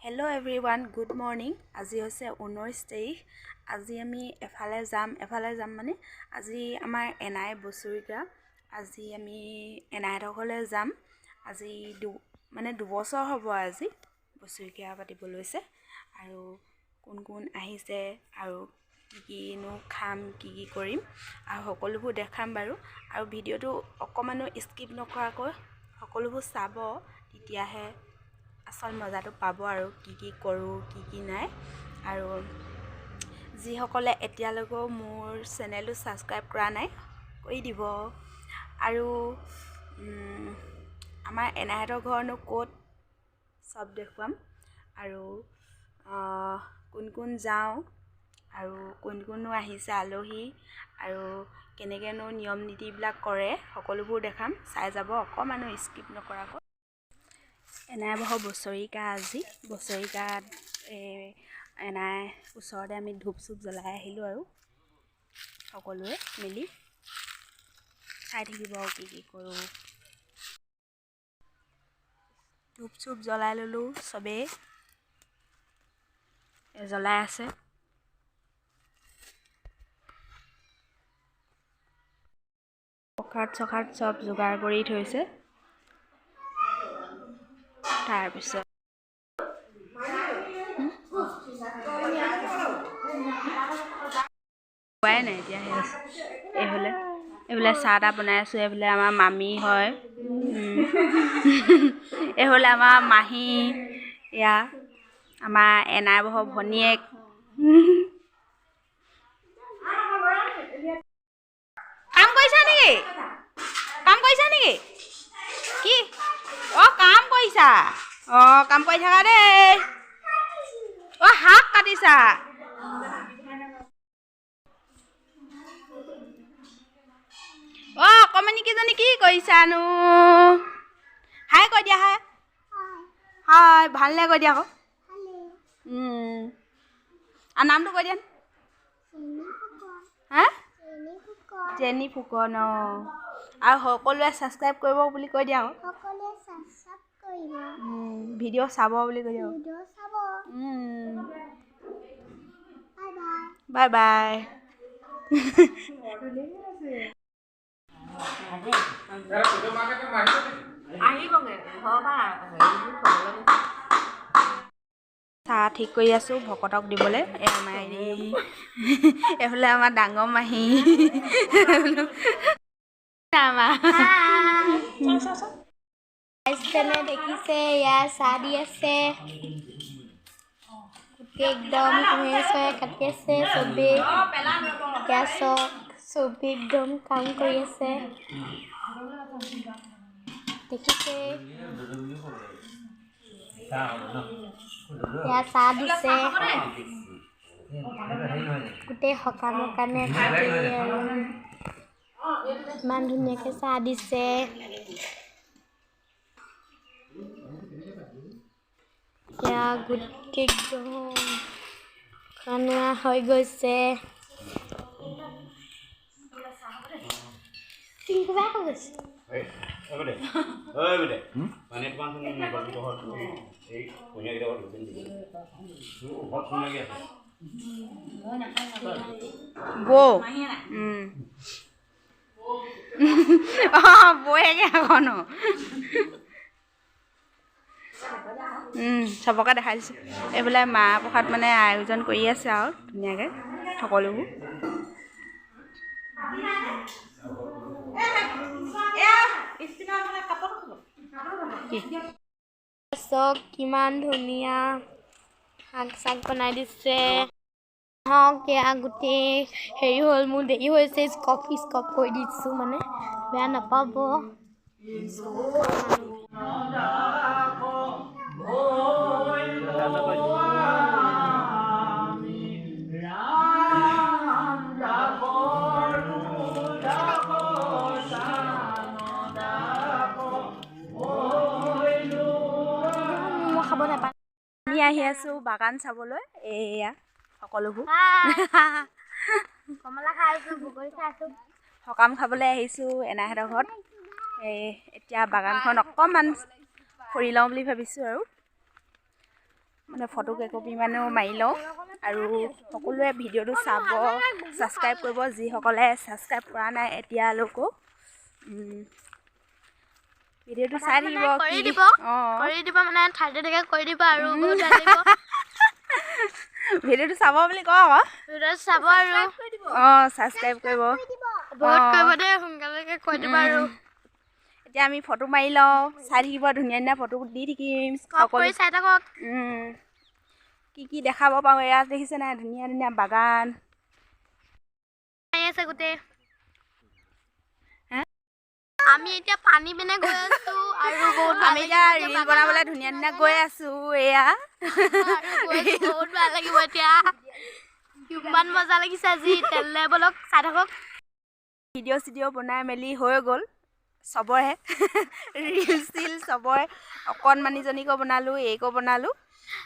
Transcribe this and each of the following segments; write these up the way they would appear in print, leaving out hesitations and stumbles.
Hello' everyone, good morning. আজি হৈছে 19 তাৰিখ। আজি আমি এফালে যাম, এফালে যাম মানে আজি আমাৰ এনাই বছৰিকা। আজি আমি এনাইহঁতৰ ঘৰলৈ যাম। আজি মানে 2 বছৰ হ'ব, আজি বছৰেকীয়া পাতিব লৈছে। আৰু কোন কোন আহিছে আৰু কি কিনো খাম, কি কি কৰিম আৰু সকলোবোৰ দেখাম বাৰু। আৰু ভিডিঅ'টো অকণমানো স্কিপ নকৰাকৈ সকলোবোৰ চাব, তেতিয়াহে আচল মজাটো পাব আৰু কি কি কৰোঁ, কি কি নাই। আৰু যিসকলে এতিয়ালৈকেও মোৰ চেনেলটো ছাবস্ক্ৰাইব কৰা নাই, কৰি দিব। আৰু আমাৰ এনাইহঁতৰ ঘৰনো ক'ত, চব দেখুৱাম। আৰু কোন কোন যাওঁ আৰু কোন কোননো আহিছে আলহী আৰু কেনেকৈনো নিয়ম নীতিবিলাক কৰে, সকলোবোৰ দেখাম। চাই যাব অকণমানো স্কিপ নকৰাকৈ। এনাই বহ বছৰিকা আজি। বছৰিকাত এই এনাই ওচৰতে আমি ধূপ চুপ জ্বলাই আহিলোঁ আৰু সকলোৱে মিলি। চাই থাকিব আৰু কি কি কৰোঁ। ধূপ চুপ জ্বলাই ল'লোঁ, চবেই জ্বলাই আছে। প্ৰসাদ চসাদ চব যোগাৰ কৰি থৈছে। তাৰপিছত হোৱাই নাই এতিয়া। এইফালে এইফালে চাহ তাহ বনাই আছোঁ। এইফালে আমাৰ মামী হয়, এইফালে আমাৰ মাহী, এয়া আমাৰ এনাই বহৰ ভনীয়েক। কাম কৰিছা নেকি? কাম কৰিছা নেকি? কি অ' কাম কৰিছা? অঁ, কাম কৰি থাকা দেই। অ' শাক কাটিছা? অ' অকণমানিকেইজনী কি কৰিছানো? হাই কৈ দিয়া, হাই হাই। ভালনে কৈ দিয়া আকৌ। আৰু নামটো কৈ দিয়া। হা, জেনী ফুকন। অঁ, আৰু সকলোৱে ছাবস্ক্ৰাইব কৰিব বুলি কৈ দিয়া আকৌ। ভিডিঅ' চাব বুলি কৈ দিয়া। Bye bye. আহিবগে ঘৰৰ পৰা হেৰিবোৰ থ'বলৈ গৈছে। চাহ ঠিক কৰি আছোঁ ভকতক দিবলৈ। এই আমাৰ এইফালে আমাৰ ডাঙৰ মাহী, আমাৰ তেনে দেখিছে, ইয়াত চাহ দি আছে। গোটেই একদম কুঁহে চুহে কাটি আছে চবেই। ইয়াত চব চবেই একদম কাম কৰি আছে, দেখিছে। ইয়াত চাহ দিছে গোটেই সকামৰ কাৰণে গোটেই। আৰু ইমান ধুনীয়াকৈ চাহ দিছে। এয়া গোটেই একদম খানা হৈ গৈছে। কিবা হৈ গৈছে। বৌ, অঁ, বৌৱেকে আকৌ ন। চবকে দেখাই দিছোঁ। এইফালে মাহ প্ৰসাদ মানে আয়োজন কৰি আছে আৰু ধুনীয়াকৈ সকলোবোৰ। কি চাওক, কিমান ধুনীয়া শাক চাক বনাই দিছে। আহক, এয়া গোটেই হেৰি হ'ল, মোৰ দেৰি হৈছে। স্কপ স্কপ কৰি দিছোঁ, মানে বেয়া নাপাব। মই খাব নাপাওঁ। আমি আহি আছোঁ বাগান চাবলৈ। এয়া সকলোবোৰ কমলা খাই আছোঁ, বগৰী খাই আছোঁ। সকাম খাবলৈ আহিছোঁ এনাইহঁতৰ ঘৰত। এই এতিয়া বাগানখন অকণমান ফুৰি লওঁ বুলি ভাবিছোঁ আৰু মানে ফটো কেইকপি মানো মাৰি লওঁ। আৰু সকলোৱে ভিডিঅ'টো চাব, ছাবস্ক্ৰাইব কৰিব, যিসকলে ছাবস্ক্ৰাইব কৰা নাই এতিয়ালৈকো। ভিডিঅ'টো চাই থাকিব, কৰি দিব। অঁ, কৰি দিব মানে ঠাইতে থাকে কৰি দিব আৰু বহুত ভাল লাগিব। ভিডিঅ'টো চাব বুলি কওঁ আকৌ। ভিডিঅ'টো চাব আৰু অঁ, ছাবস্ক্ৰাইব কৰিব, বহুত কৰিব দেই, সোনকালে কৈ দিব আৰু। এতিয়া আমি ফটো মাৰি লওঁ, চাই থাকিব, ধুনীয়া ধুনীয়া ফটো দি থাকিম। কৰি চাই থাকক। কি কি দেখাব পাৰোঁ। এয়া দেখিছে নাই, ধুনীয়া ধুনীয়া বাগান আছে গোটেই। আমি এতিয়া পানী পিনে গৈ আছো আৰু বহুত আমি এতিয়া ৰিল বনাবলৈ ধুনীয়া ধুনীয়া গৈ আছো। এয়া বহুত ভাল লাগিব এতিয়া, কিমান মজা লাগিছে আজি। তেলে বলক চাই থাকক। ভিডিঅ' চিডিঅ' বনাই মেলি হৈ গ'ল চবৰে, ৰিল চিল চবৰে, অকণমানিজনীকো বনালোঁ, এইকো বনালোঁ।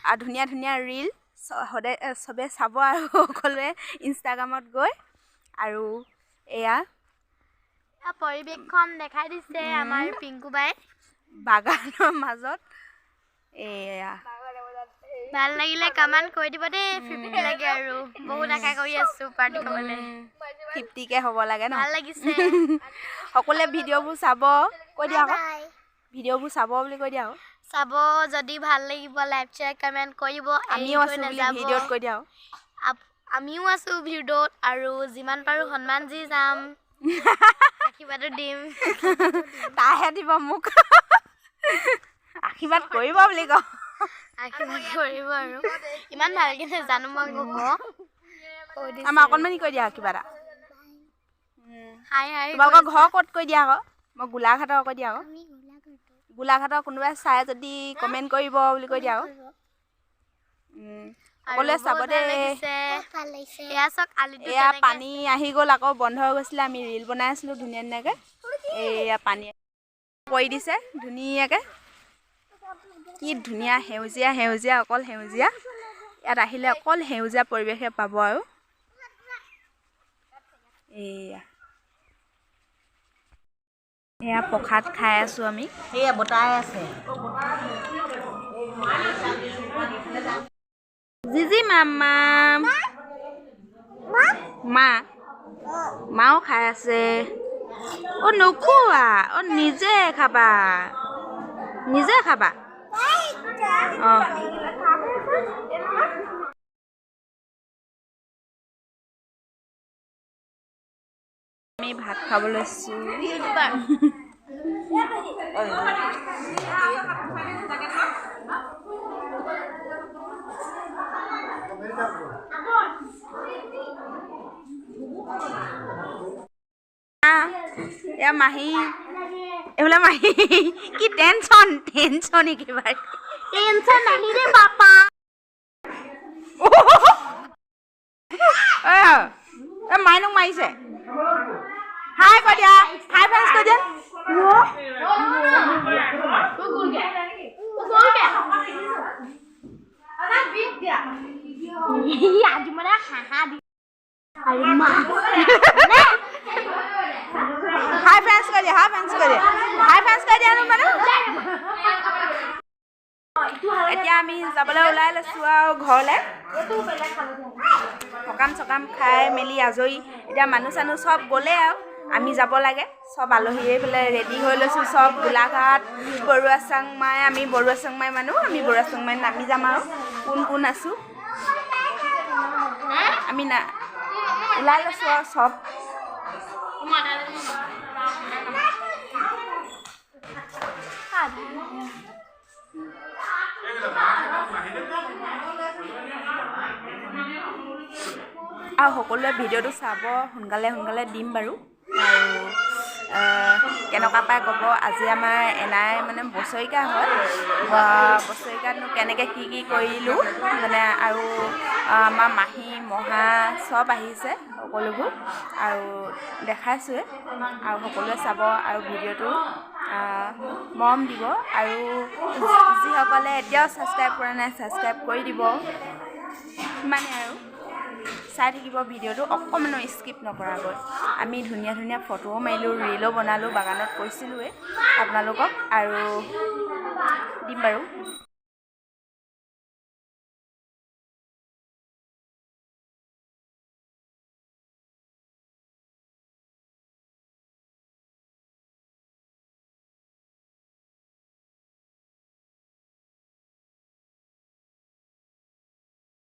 আৰু ধুনীয়া ধুনীয়া ৰিল সদায় চবে চাব আৰু সকলোৱে ইনষ্টাগ্ৰামত গৈ। আৰু এয়া পৰিৱেশখন দেখাই দিছে আমাৰ পিংকু বাই বাগানৰ মাজত। এয়া ভাল লাগিলে কমেণ্ট কৰি দিব দেই। 50 লাগে আৰু বহুত আশা কৰি আছো পাৰ্টি খাবলৈ। 50কে হ'ব লাগে ন, ভাল লাগিছে। সকলোৱে ভিডিঅ'বোৰ চাব কৈ দিয়া আকৌ, ভিডিঅ'বোৰ চাব বুলি কৈ দিয়া আকৌ। চাব যদি ভাল লাগিব লাইক শ্বেয়াৰ কমেণ্ট কৰিব। আমিও আছো বুলি ভিডিঅ'ত কৈ দিয়া। আমিও আছো ভিডিঅ'ত আৰু যিমান পাৰোঁ সন্মান দি যাম, আশীৰ্বাদো দিম। তাইহে দিব মোক আশীৰ্বাদ কৰিব বুলি কওঁ, আশীৰ্বাদ কৰিব আৰু ইমান ভালকে নাজানো মই ক'ব। আমাৰ অকণমানি কৈ দিয়া কিবা এটা। হাই হাই। তোমালোকৰ ঘৰ ক'ত কৈ দিয়া আকৌ। মই গোলাঘাটৰ কৈ দিয়া আকৌ। গোলাঘাটৰ কোনোবাই চাই যদি কমেণ্ট কৰিব বুলি কৈ দিয়া আকৌ। সকলোৱে চাব দেই। এয়া পানী আহি গ'ল, আকৌ বন্ধ হৈ গৈছিলে, আমি ৰিল বনাই আছিলোঁ ধুনীয়া ধুনীয়াকৈ। এয়া পানী পৰি দিছে ধুনীয়াকৈ, কি ধুনীয়া সেউজীয়া সেউজীয়া, অকল সেউজীয়া। ইয়াত আহিলে অকল সেউজীয়া পৰিৱেশে পাব আৰু। এয়া এয়া প্ৰসাদ খাই আছোঁ আমি। সেয়া বতাই আছে। জিজি মামা মা মাও খাই আছে। অ' নোখোৱা, অ' নিজে খাবা, নিজে খাবা। অঁ, আমি ভাত খাব লৈছোঁ। এয়া মাহী, এইফালে মাহী। কি টেনচন, টেনচন একেবাৰে। টেনচন নাহি ৰে বাপা। এ মাইনুক মাৰিছে। হাই কৈ দিয়া, হাই ফ্ৰেণ্ডছ কৈ দিয়া। আজি মানে হাঁহা দি হাই ফ্ৰেণ্ডছ কৈ দিয়া, হাই ফ্ৰেণ্ডছ কৈ দিয়া, হাই ফ্ৰেণ্ডছ কৈ দিয়া মানে। এতিয়া আমি যাবলৈ ওলাই লৈছোঁ আৰু ঘৰলৈ। সকাম চকাম খাই মেলি আজৰি। এতিয়া মানুহ চানুহ চব গ'লেই আৰু আমি যাব লাগে। চব আলহী এইফালে ৰেডি হৈ লৈছোঁ চব। গোলাঘাট বৰুৱা চাংমাই, আমি বৰুৱা চাংমাই মানুহ, আমি বৰুৱা চাংমাই নামি যাম আৰু। কোন কোন আছোঁ আমি না ওলাই লৈছোঁ আৰু চব। আৰু সকলোৱে ভিডিঅ'টো চাব, সোনকালে সোনকালে দিম বাৰু। আৰু কেনেকুৱা পাই ক'ব। আজি আমাৰ এনাই মানে বছৰেকীয়া হয়, বছৰেকীয়াতনো কেনেকৈ কি কি কৰিলোঁ মানে। আৰু আমাৰ মাহী মহা চব আহিছে সকলোবোৰ, আৰু দেখাইছোঁৱে। আৰু সকলোৱে চাব আৰু ভিডিঅ'টো মৰম দিব। আৰু যিসকলে এতিয়াও ছাবস্ক্ৰাইব কৰা নাই ছাবস্ক্ৰাইব কৰি দিব। সিমানেই আৰু চাই থাকিব ভিডিঅ'টো অকণমানো স্কিপ নকৰাকৈ। আমি ধুনীয়া ধুনীয়া ফটোও মাৰিলোঁ, ৰিলো বনালোঁ, বাগানত কৈছিলোঁৱেই আপোনালোকক, আৰু দিম বাৰু।